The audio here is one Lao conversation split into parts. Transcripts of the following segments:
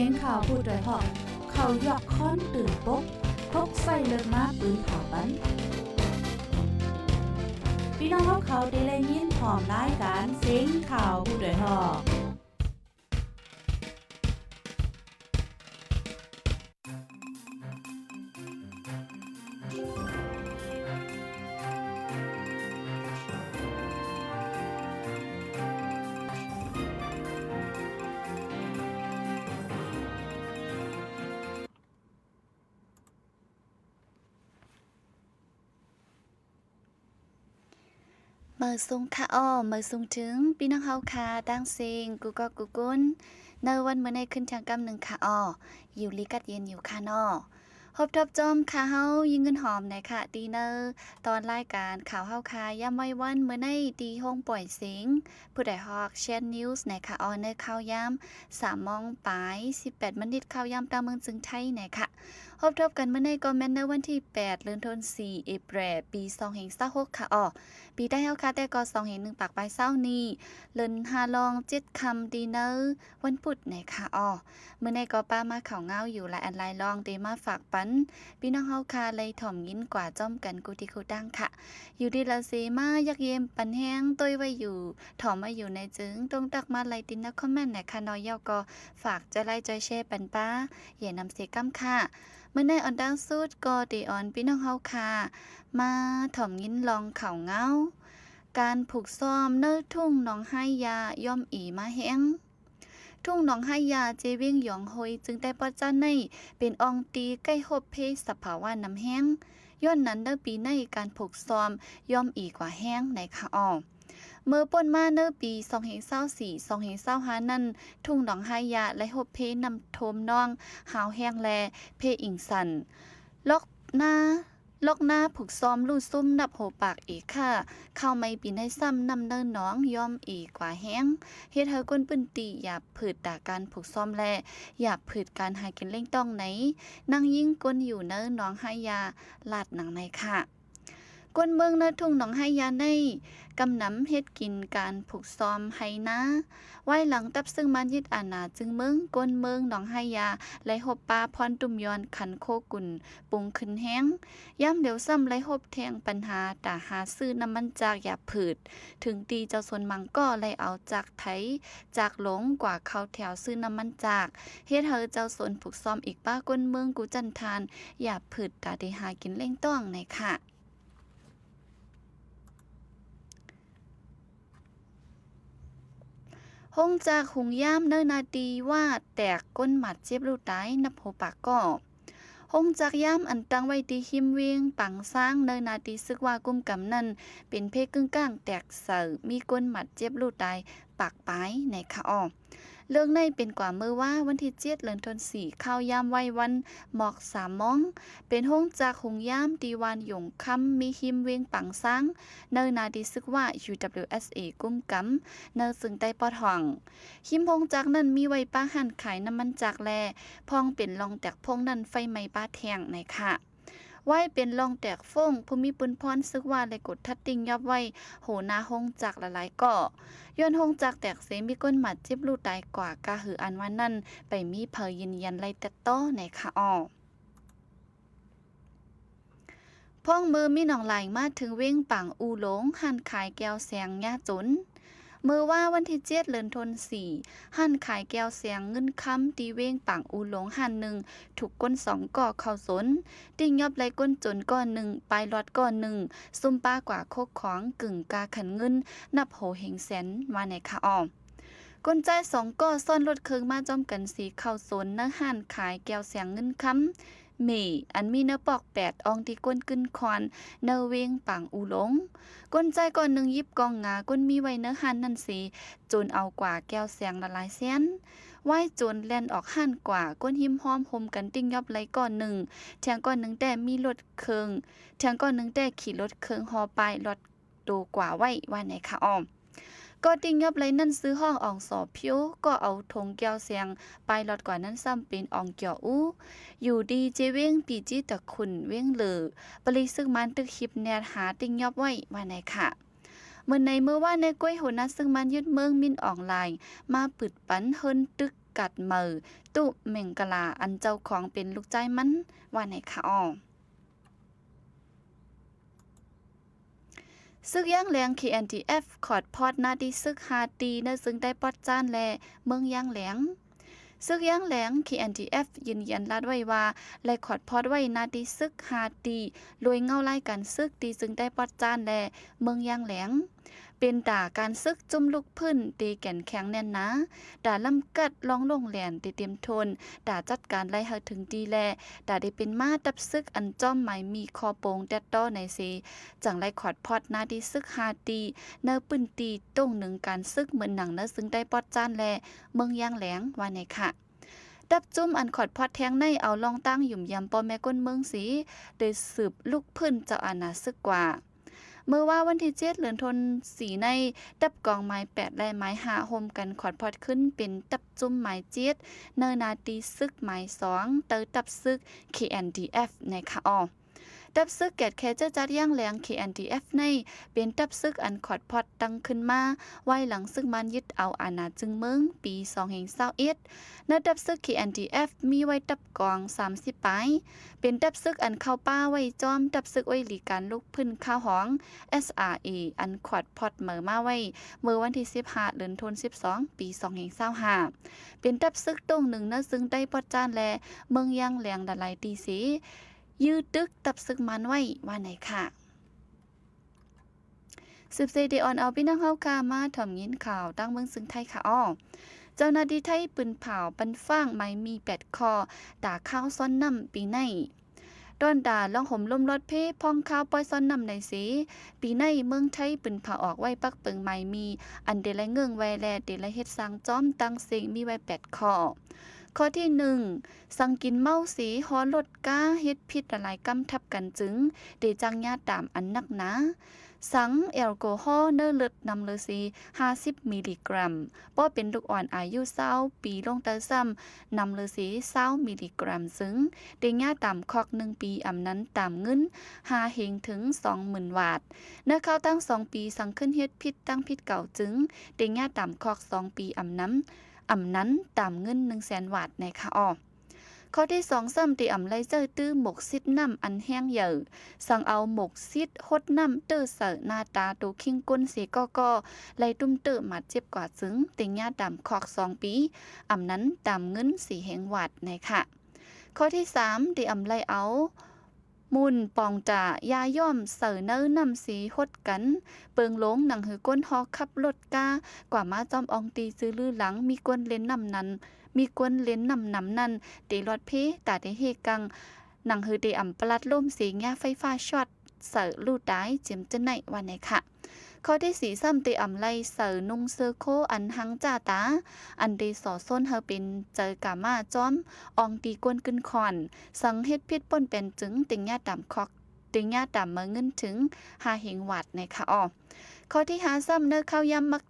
ສຽງຂ່າວຜູ້ດອຍຮອກ ເຂົາຢວກຄ້ອນຕື່ນປົກ ພົກໄສ້ເລິກມາປືນເຜົາປັນ. ພີ່ນ້ອງເຮົາເຂົາທີ່ໄດ້ຍິນພ້ອມລາຍການສຽງຂ່າວຜູ້ດອຍຮອກ. ມາສົ່ງຄ່ະອໍ້ ມາສົ່ງເຖິງພີ່ນ້ອງເຮົາຄ່ະ ຕ່າງເສັງ ກູ່ກອກກູ່ກຸນ ໃນວັນມື້ນີ້ຂຶ້ນທາງກຳໜຶ່ງຄ່ະອໍ້ ຢູ່ດີກັດເຢັນຢູ່ຄ່ະນໍ. ພົບທົບຈອມຄ່ະເຮົາ ຍິງເງິນຫອມນະຄະ ທີ່ໃນຕອນລາຍການຂ່າວເຮົາຄ່ະ ຍາມໄວວັນມື້ນີ້ ທີ່ໂຮງປ່ອຍສຽງ ຜູ້ດອຍຮອກ Shan News ນະຄະອໍ້ ໃນຂ່າວຍາມສາມໂມງປາຍສິບແປດມະນິດ ຂ່າວຍາມຕ່າງເມືອງເຊິ່ງໄທນະຄະ. ພົບທົບກັນມື້ນີ້ກໍແມ່ນໃນວັນທີແປດ ເດືອນທັນວາ ເອເປຣ ປີສອງພັນຊາວຫົກຄ່ະອໍ້. ປີໄທເຮົາຄ່ະແຕ່ກໍສອງພັນໜຶ່ງປາກປາຍຊາວນີ້ ເດືອນຫ້າລອງເຈັດຄ່ຳ ທີ່ໃນວັນພຸດນະຄະອໍ້. ມື້ນີ້ກໍປະມາຂ່າວເງົາຢູ່ຫຼາຍອັນຫຼາຍລອງ ທີ່ມາຝາກປັນພີ່ນ້ອງເຮົາຄ່ະ ໄດ້ຖ້ອມຍິນກວ່າຈອມກັນ ກູ່ທີ່ຄູຕັ້ງຄ່ະ. ຢູ່ດີລາເຊມາ ຢາກເຢ້ມປັນແຮງ ໂຕ້ຍໄວ້ຢູ່ ຖ້ອມໄວ້ຢູ່ໃນເຈິງ ຕ້ອງຕັກມາໄລ່ຕິນນະຄອມເມັນນະຄະນໍ. ແລ້ວກໍຝາກຈອຍໄລຈອຍແຊປັນປາ ຢ່ານຳເສຍກຳຄ່ະ. ມື້ນີ້ອັນດັງສຸດກໍໄດ້ອອນພີ່ນ້ອງເຮົາຄ່ະ ມາຖ້ອມຍິນລອງຂ່າວເງົາ ການຜູກຊ້ອມໃນທົ່ງໜອງໄຮຢາ ຍ່ອມອີມາແຮງ. ທົ່ງໜອງໄຮຢາ ເຈວຽງຢອງໂຮຍ ເຈີງໃຕ້ປອດຈ້ານໃນ ເປັນອ່ອງທີ່ໃກ້ຮົບເພສະພາວະນ້ຳແຮງ ຍ້ອນນັ້ນໃນປີໃນ ການຜູກຊ້ອມຍ່ອມອີກວ່າແຮງໃນຄະອໍ້. ເມື່ອປົນມາໃນປີສອງພັນຊາວສີ່ ສອງພັນຊາວຫ້ານັ້ນ ທົ່ງໜອງໄຮຢາ ໄດ້ຮົບເພນ້ຳຖ້ວມນອງ ຮາວແຮງ ແລະ ເພອິງຊັນ ລັອກນາ ລັອກນາຜູກຊ້ອມ ລູ້ຊຸ່ມນັບຫົວປາກເອເຄາ. ຄາວໃໝ່ປີໃນຊ້ຳ ນ້ຳໃນໜອງຍ່ອມອີກວ່າແຮງ ເຮັດໃຫ້ຄົນພື້ນທີ່ຢາກຜືດຕາການຜູກຊ້ອມ ແລະ ຢາກຜືດການຫາກິນລ້ຽງຕ້ອງໃນ ນັ່ງຍິງກົ້ນຢູ່ໃນໜອງໄຮຢາ ລາດໜັງໃນຄະ. ຄົນເມືອງໃນທົ່ງໜອງໄຮຢາໃນ ກຳນຳເຮັດກິນການຜູກຊ້ອມໄຮ່ນາ. ວາຍຫຼັງຕັບເຊິ່ງມານຍຶດອານາເຊິ່ງເມືອງ ຄົນເມືອງໜອງໄຮຢາ ໄດ້ຮົບປາພອນຕຸ້ມຢອນ ຂັນໂຄກຸນ ປຸງຂຶ້ນແຮງ. ຍາມດຽວຊ້ຳໄດ້ພົບແທ່ງບັນຫາ ຕາຫາຊື້ນ້ຳມັນຈາກຢາບຜືດ ເຖິງທີ່ເຈົ້າສວນມັງກໍໄດ້ເອົາຈັກໄຖ ຈັກຫຼົງກວ່າເຂົ້າແຖວຊື້ນ້ຳມັນຈາກ ເຮັດໃຫ້ເຈົ້າສວນຜູກຊ້ອມອີກປະ ຄົນເມືອງກູ່ຈັນທານ ຢາບຜືດຕາໄດ້ຫາກິນລ້ຽງຕ້ອງໃນຄະ. ໂຮງຈັກຫຸງຢາມໃນນາຕີວ່າແຕກ ຄົນບາດເຈັບ ລູກຕາຍນັບຫົວປາກກໍ. ໂຮງຈັກຢາມອັນຕັ້ງໄວ້ທີ່ຮິມວຽງປາງຊ້າງ ໃນນາທີ່ຊຶກວ່າກຸມກຳນັ້ນ ເປັນເພກຶ້ງກ້າງແຕກເສີ ມີຄົນບາດເຈັບ ລູກຕາຍປາກປາຍໃນຄະອໍ້. ເລື່ອງໃນເປັນກວ່າເມື່ອວານວັນທີເຈັດ ເດືອນທັນວາ ຂ່າວຍາມໄວວັນ ໝອກສາມໂມງ ເປັນໂຮງຈັກຫຸງຢາມທີ່ບ້ານຢົງຄຳ ມີຮິມວຽງປາງຊ້າງ ໃນນາທີ່ຊຶກວ່າ ຢູ ດັບເບິນຢູ ເອສ ເອ ກຸມກຳ ໃນເຊິ່ງໃຕ້ປອດຫ້ອງ. ຮິມໂຮງຈັກນັ້ນມີໄວ້ປະຮ້ານຂາຍນ້ຳມັນຈັກ ແລະ ພອງເປັນລ່ອງແຕກໂພງນັ້ນ ໄຟໄໝ້ປະແທ່ງໃນຄະ. ວາຍເປັນລ່ອງແຕກໂພງ ຜູ້ມີປຸນພອນຊຶກວ່າໄດ້ກົດທັດຕິງຍອບໄວ້ຫົວໜ້າໂຮງຈັກຫຼາຍໆກໍ. ຍ້ອນໂຮງຈັກແຕກເສ ມີຄົນບາດເຈັບ ລູກຕາຍກວ່າກະຫືອອັນວ່ານັ້ນ ໄປມີໃຜຢືນຢັນໄດ້ແຕ່ຕໍ່ໃນຄະອໍ້. ພອງເມີມີໜອງລາຍມາເຖິງວຽງປາງອູ່ຫຼົງ ຮ້ານຂາຍແກ້ວແສງຍາຈົນ. ເມື່ອວານວັນທີເຈັດ ເດືອນທັນວາ ຮ້ານຂາຍແກ້ວແສງເງິນຄຳທີ່ວຽງປາງອູ່ຫຼົງຮ້ານໜຶ່ງ ຖືກຄົນສອງກໍເຂົ້າຊົນ ຕິງຍອບໄລ່ກົ້ນໂຈນກໍໜຶ່ງ ປາຍລອດກໍໜຶ່ງ ຊຸ່ມປາກວ່າຄົກຂອງ ກຶ່ງກາຂັນເງິນ ນັບໂຫເຮັງແສນ ວ່າໃນຄະອໍ້. ຄົນຊາຍສອງກໍຊ້ອນລົດເຄື່ອງມາຈອມກັນສີ່ ເຂົ້າຊົນໃນຮ້ານຂາຍແກ້ວແສງເງິນຄຳ ເມ ອັນມີແນວປອກແປດ ອ່ອງທີ່ກົ້ນຂຶ້ນຄອນ ໃນວຽງປາງອູ່ຫຼົງ. ຄົນຊາຍກໍໜຶ່ງຢິບກອງງາກົ້ນມີໄວ້ໃນຮ້ານນັ້ນເສ ໂຈນເອົາກວ່າແກ້ວແສງຫຼາຍໆແສນ. ວາຍໂຈນແລ່ນອອກຮ້ານກວ່າ ຄົນຮິມຮ້ອມໂຮມກັນຕິງຍອບໄລ່ກໍໜຶ່ງ ແທງກໍໜຶ່ງແຕ່ມີລົດເຄື່ອງ ແທງກໍໜຶ່ງແຕ່ຂີ່ລົດເຄື່ອງຫໍ່ປາຍລອດ ໂຕກວ່າໄວ້ວ່າໃນຄະອໍ້. ກໍຕິງຍອບໄລ່ນັ້ນຊື່ຫ້ອງອອງສໍ້ຜິວ ກໍເອົາຖົງແກ້ວແສງປາຍລອດກວ່ານັ້ນຊ້ຳເປັນອອງຈໍອູ ຢູ່ດີເຈວຽງປີຈີຕະຂຸນ ວຽງເລີ ປະລິຊຶກມານຕຶກຮິບແນດຫາຕິງຍອບໄວ້ວ່າໃນຄະ. ເມື່ອໃນເມື່ອວານໃນ ກ້ວຍຫົວໜ້າຊຶກມານຍຶດເມືອງ ມິນອອງລາຍ ມາປຶດປັນເຮືອນຕຶກ ກາດເໝີ ຕຸ ເມັງກະລາ ອັນເຈົ້າຂອງເປັນລູກຊາຍມັນ ວ່າໃນຂະອອ. ຊຶກຢາງແຫຼງ KNDF ຂອດພອດໜ້າທີ່ຊຶກຫ້າຕີ ໃນເຊິ່ງໃຕ້ປອດຈານ ແລະ ເມືອງຢາງແຫຼງ. ຊຶກຢາງແຫຼງ KNDF ຢືນຢັນລາດໄວ້ວ່າ ໄດ້ຂອດພອດໄວ້ໜ້າທີ່ຊຶກຫ້າຕີ ໂດຍເງົາລາຍການຊຶກທີ່ເຊິ່ງໃຕ້ປອດຈານ ແລະ ເມືອງຢາງແຫຼງ. ເປັນຕາການຊຶກຈຸ້ມລຸກພື້ນທີ່ແກ່ນແຂງແໜ້ນໜາ, ຕາລຳກັດລ່ອງໂລ່ງແລ່ນທີ່ເຕັມທົນ, ຕາຈັດການໄດ້ໃຫ້ເຖິງທີ່ ແລະ ຕາໄດ້ເປັນມາຕັບຊຶກອັນຈອມໝາຍມີຂໍ້ໂປງແຕດຕໍ່ໃນເສ, ຈັ່ງໄດ້ຂອດພອດໜ້າທີ່ຊຶກຫ້າຕີ ໃນພື້ນທີ່ຕົງໜຶ່ງການຊຶກເໝືອນໜັງໃນເຊິ່ງໃຕ້ປອດຈານ ແລະ ເມືອງຢາງແຫຼງ ວ່າໃນຂະ. ຕັບຈຸ້ມອັນຂອດພອດແທງໃນເອົາລ່ອງຕັ້ງຫຍຸມຢຳພໍ່ແມ່ກົ້ນເມືອງເສ ໄດ້ສືບລຸກພື້ນເຈົ້າອານາຊຶກກວ່າ. ເມື່ອວານວັນທີເຈັດ ເດືອນທົນ ສີ່ໃນ ຕັບກອງໝາຍແປດ ແລະ ໝາຍຫ້າ ໂຮມກັນຂອດພອດຂຶ້ນເປັນຕັບຈຸ້ມໝາຍເຈັດ ໃນໜ້າທີ່ຊຶກໝາຍສອງ ໃຕ້ຕັບຊຶກ KNDF ໃນຂະອອ. ຕັບຊຶກແກດແຄເຈີຈັດຢາງແຫຼງ KNDF ໃນ ເປັນຕັບຊຶກອັນຂອດພອດຕັ້ງຂຶ້ນມາ ວາຍຫຼັງຊຶກມານຍຶດເອົາອານາຈຶ່ງເມືອງ ປີສອງພັນຊາວເອັດ. ໃນຕັບຊຶກ KNDF ມີໄວ້ຕັບກອງສາມສິບປາຍ, ເປັນຕັບຊຶກອັນເຂົ້າປ່າໄວ້ຈອມຕັບຊຶກໂອຍຫຼີການລຸກພື້ນຂາວຫອງ SRA ອັນຂອດພອດເໝີມາໄວ້ ເມື່ອວັນທີສິບຫ້າ ເດືອນທົນ ສິບສອງ ປີສອງພັນຊາວຫ້າ ເປັນຕັບຊຶກຕົງໜຶ່ງໃນເຊິ່ງໃຕ້ປອດຈານ ແລະ ເມືອງຢາງແຫຼງຫຼາຍໆທີ່ເສ ຢື້ຕຶກຕັບຊຶກມານໄວ້ ວ່າໃນຂະ. ສືບເສດອອນເອົາພີ່ນ້ອງເຮົາຂ້າມາຖອມຍິນຂ່າວຕ່າງເມືອງເຊິ່ງໄທຂະອອ. ເຈົ້າໜ້າທີ່ໄທປືນເຜົາປັນຟາງໝາຍມີແປດຂໍ້ ຕາຂ່າວຊ້ອນນ້ຳປີໃນ. ຕອນຕາລ່ອງໂຫມລົມລອດເພ ພອງຂ່າວປ່ອຍຊ້ອນນ້ຳໃນເສ, ປີໃນເມືອງໄທປືນເຜົາອອກໄວ້ປັກເປິງໝາຍມີ ອັນເດໄລເງື່ອນໄວ້ ແລະ ເດໄລເຮັດສ້າງຈອມຕ່າງເສັງມີໄວ້ແປດຂໍ້. ຂໍ້ທີໜຶ່ງ ສັງກິນເມົາເສ ຫໍລົດກາເຮັດຜິດຫຼາຍໆກຳທັບກັນຈຶ່ງ ເດຈັກຍາຕາມອັນໜັກໜາ. ສັງແອລກໍຮໍໃນເລືອດນຳເລີເສ ຫ້າສິບມິລລີກຣາມ, ພໍເປັນລູກອ່ອນອາຍຸຊາວປີລົງໄຕ້ຊ້ຳ ນຳເລີເສ ຊາວມິລລີກຣາມ ຊຶ່ງເດຍາຕາມຄອກໜຶ່ງປີ ອຳນັ້ນຕາມເງິນຫ້າເຮງເຖິງສອງໝື່ນວາດ. ໃນຄາວຕັ້ງສອງປີ ສັງຂຶ້ນເຮັດຜິດຕັ້ງຜິດເກົ່າ ຈຶ່ງເດຍາຕາມຄອກສອງປີ ອຳນັ້ນ ອຳນັ້ນຕາມເງິນໜຶ່ງແສນວາດ ໃນຂະອອ. ຂໍ້ທີສອງຊ້ຳ ເຕອຳໄລໃຊ້ຕື້ໝົກຊິດນ້ຳອັນແຮງໃຫຍ່, ສັງເອົາໝົກຊິດຫົດນ້ຳເຕີໃສ່ໜ້າຕາໂຕຄີງກົ້ນເສກໍກໍ ໄລຕຸ້ມເຕີບາດເຈັບກວ່າ ຈຶ່ງເຕຍາຕາມຄອກສອງປີ, ອຳນັ້ນຕາມເງິນສີ່ແຮງວາດ ໃນຂະ. ຂໍ້ທີສາມ ເຕອຳໄລເອົາ ມູນປອງຕາ ຢາຍ້ອມໃສ່ໃນນ້ຳເສຫົດກັນ ເປິງລົງ ໜັງຫືອກົ້ນຫໍຂັບລົດກາກວ່າມາຈອມອອງຕີຈື່ລືຫຼັງ ມີຄົນເລ່ນນ້ຳນັ້ນ ມີຄົນເລ່ນນ້ຳນຳນັ້ນ ເຕລອດເພ ຕາເຕເຮກັງ ໜັງຫືອເຕອຳປະລັດລົ້ມເສ ຍາໄຟຟ້າຊອດໃສ່ລູກຕາຍ ເຈັມຈະໄນ ວ່າໃນຂະ. ຂໍ້ທີສີ່ຊ້ຳ ເຕອຳໄລໃສ່ນຸ່ງເສື້ອໂຄອັນຮັງຈ້າຕາ ອັນເດສໍຊົນໃຫ້ເປັນໃຈກາມາຈອມອອງຕີກົ້ນກຶນຄອນ ສັງເຮັດຜິດປົນແປນ ຈຶ່ງເຕຍາຕາມຄອກ ເຕຍາຕາມເໝີເງິນເຖິງຫ້າເຮງວາດ ໃນຂະອອ. ຂໍ້ທີຫ້າຊ້ຳ ໃນຄາວຍາມມັກ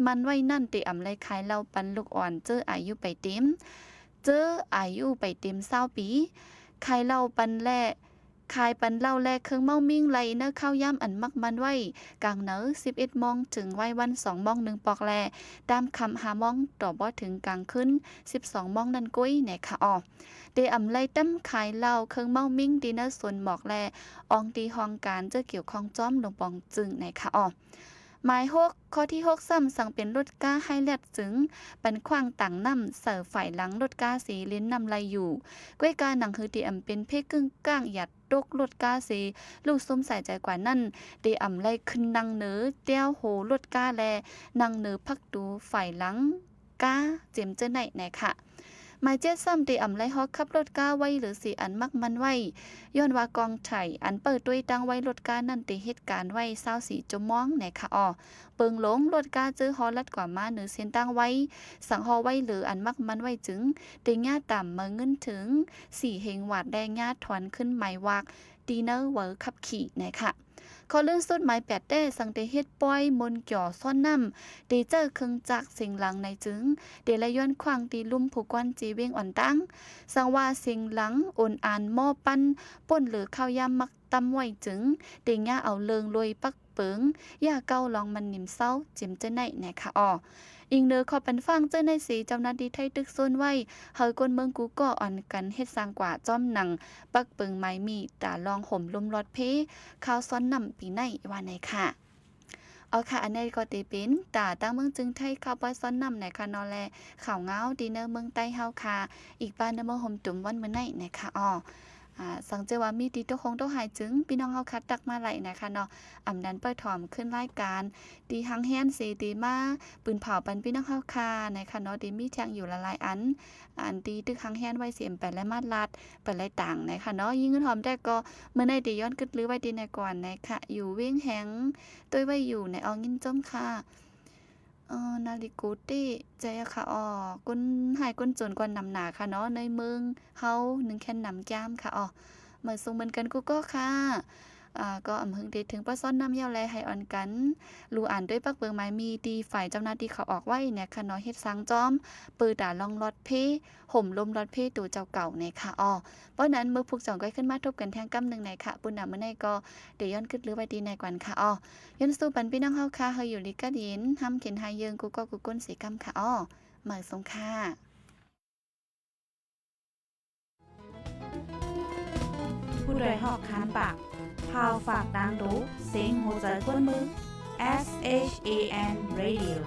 ມັນໄວ້ນັ້ນ ເຕອຳໄລຂາຍເຫຼົ້າປັນລູກອ່ອນເຈີອາຍຸໄປເຕັມ ເຈີອາຍຸໄປເຕັມຊາວປີ ຂາຍເຫຼົ້າປັນແລະ ຂາຍປັນເຫຼົ້າ ແລະ ເຄື່ອງເມົາມິ້ງໄລ ໃນຄາວຍາມອັນມັກມັນໄວ້ ກາງເໜີ ສິບເອັດໂມງ ເຖິງໄວວັນ ສອງໂມງ ໜຶ່ງປອກ ແລະ ຕາມຄ່ຳ ຫ້າໂມງ ຕໍ່ບໍ່ເຖິງກາງຄືນ ສິບສອງໂມງ ນັ້ນກ້ວຍ ໃນຂະອອ. ເຕອຳໄລຕຳຂາຍເຫຼົ້າ ເຄື່ອງເມົາມິ້ງ ທີ່ໃນສວນໝອກ ແລະ ອອງທີ່ຫ້ອງການເຈີກ່ຽວຂ້ອງຈອມ ລົງປອງຈຶ່ງ ໃນຂະອອ. ໝາຍຫົກ ຂໍ້ທີຫົກຊ້ຳ ສັງເປັນລົດກາໄຮແລັດ ຈຶ່ງປັນຂວ້າງຕາງນ້ຳໃສ່ຝາຍຫຼັງລົດກາເສ ເລ່ນນ້ຳໄລຢູ່ ກ້ວຍກາໜັງຫືອເຕອຳເປັນເພກຶ້ງກ້າງ ຢາດຕົກລົດກາເສ ລູກຊຸມສາຍໃຈກວ່ານັ້ນ ເຕອຳໄລຂຶ້ນນັ່ງເໜີແຕ້ວໂຮລົດກາ ແລະ ນັ່ງເໜີພັກຕູຝາຍຫຼັງກາ ເຈັມເຈີໄນ ໃນຂະ. ໝາຍເຈັດຊ້ຳ ເຕອຳໄລຫໍຂັບລົດກາໄວເຫຼືອເສ ອັນມັກມັນໄວ້ ຍ້ອນວ່າກອງໄຖ ອັນເປີດຕົວຕັ້ງໄວ້ລົດການັ້ນ ເຕເຮັດການໄວ້ຊາວສີ່ຊົ່ວໂມງ ໃນຂະອອ. ເປິງລົງ ລົດກາເຈີຫໍລັດກວ່າມາເໜີເສັ້ນທາງໄວ ສັງຫໍໄວເຫຼືອອັນມັກມັນໄວ້ ຈຶ່ງເຕຍາຕາມເໝີເງິນເຖິງສີ່ເຮງວາດ ແລະ ຍາຖອນຄືນໝາຍວັກ ຕີເນີເວີຂັບຂີ່ ໃນຂະ. ຂໍ້ເລື່ອງສຸດໝາຍແປດແຕ້ ສັງເຕເຮັດປ່ອຍມົນຈໍຊ້ອນນ້ຳ ເຕໃຊ້ເຄື່ອງຈັກເສັງຫຼັງໃນ ຈຶ່ງເຕໄລຍ້ອນຂວ້າງຕີລຸ່ມຜູ້ກວນເຈເວງອ່ອນຕ່າງ ສັງວ່າເສັງຫຼັງໂອນອານໝໍ້ປັ່ນ ປົນເຫຼືອຄາວຍາມມັກ ຕ່ຳໄວ້ຈຶ່ງ ເຕັງຍາເອົາເລີງລວຍປັກເປິງ ຢາເກົາລອງມັນນິມເຊົາ ເຈັມເຈີໃນແນ່ຄະອໍ. ອີງເໜີຂໍ້ປັນຟາງເຈີໃນເສ ເຈົ້າໜ້າທີ່ໄທຕຶກຊວນໄວ້ ໃຫ້ຄົນເມືອງກູ່ກໍອ່ອນກັນເຮັດສ້າງກວາດ ຈ້ອມໜັງປັກເປິງໝາຍມີ ຕາລອງໂຮມລົມລອດເພ ຄາວຊ້ອນນ້ຳປີໃນ ວ່າແນ່ຄະ. ເອົາຄະ ອັນນີ້ກໍເຕເປັນຕາຕ່າງເມືອງຈຶ່ງໄທ ຂ່າວປ່ອຍຊ້ອນນ້ຳແນ່ຄະເນາະ ແລະ ຂ່າວງາວທີ່ໃນເມືອງໃຕ້ເຮົາຄະ ອີກປານໃນເມືອງໂຮມຕຸມວັນມື້ໃນແນ່ຄະອໍ. ອາ ສັງເຈວ່າມີທີ່ຕົກຫົງຕົກຫາຍຈຶ່ງ ພີ່ນ້ອງເຮົາຄະ ທັກມາໄດ້ນະຄະເນາະ. ອຳນັ້ນເປີດຖອມຂຶ້ນລາຍການທີ່ຮັງແຮນເສ ທີ່ມາປືນເຜົາປັນພີ່ນ້ອງເຮົາຄະນະຄະເນາະ ທີ່ມີແທ່ງຢູ່ຫຼາຍໆອັນ ອັນທີ່ຖືກຮັງແຮນໄວ້ເສ ໄປໄລ່ມາດລັດ ໄປໄລ່ຕາງນະຄະເນາະ. ຍິງເງິນຫອມແທ້ກໍ ມື້ໃນທີ່ຍ້ອນກຶດລືໄວ້ທີ່ໃນກ່ອນນະຄະ ຢູ່ວຽງແຮງ ໂດຍໄວ້ຢູ່ໃນອອງຍິນຈົ່ມຄະ. ເອີ ນາລິໂກເຕ ໃຈຄະອໍ ຄົນໃຫ້ຄົນຈົນກ່ອນນຳໜາຄະເນາະ ໃນເມືອງເຮົາໜຶ່ງແຄນນຳຈາມຄະອໍ. ມາສົ່ງເໝືອນກັນກູ່ກໍຄະ ອາ ກໍອຳເພິງເດເຖິງປະຊອນນຳຍາວແລ ໃຫ້ອ່ອນກັນ ລູອານດ້ວຍປັກເປິງໝາຍມີ ທີ່ຝ່າຍເຈົ້າໜ້າທີ່ເຂົາອອກໄວ້ແນ່ຄະເນາະ ເຮັດສ້າງຈອມ ເປີດຕາລອງລອດເພ ໂຮມລົມລອດເພໂຕເຈົ້າເກົ່າແນ່ຄະອໍ. ເພາະນັ້ນ ມື້ພຸກສອງກໍຂຶ້ນມາພົບກັນແທ່ງກຳໜຶ່ງໃນຄະ ປຸນນະ ມື້ໃນກໍໄດ້ຍ້ອນກຶດລືໄວ້ທີ່ໃນກ່ອນຄະອໍ. ຍ້ອນສູ້ປັນພີ່ນ້ອງເຮົາຄະ ໃຫ້ຢູ່ດີກັນເຢັນ ຮ່ຳເຂັນຫາຍເຢິງ ກູ່ກໍກູ່ກົ້ນເສກຳຄະອໍ. ມາສົ່ງຄະ. ຜູ້ດອຍຮອກຄານປາກ ພາວຝາກຕາງໂຕ ເສັງຫົວໃຈກວນມື S H A N Radio.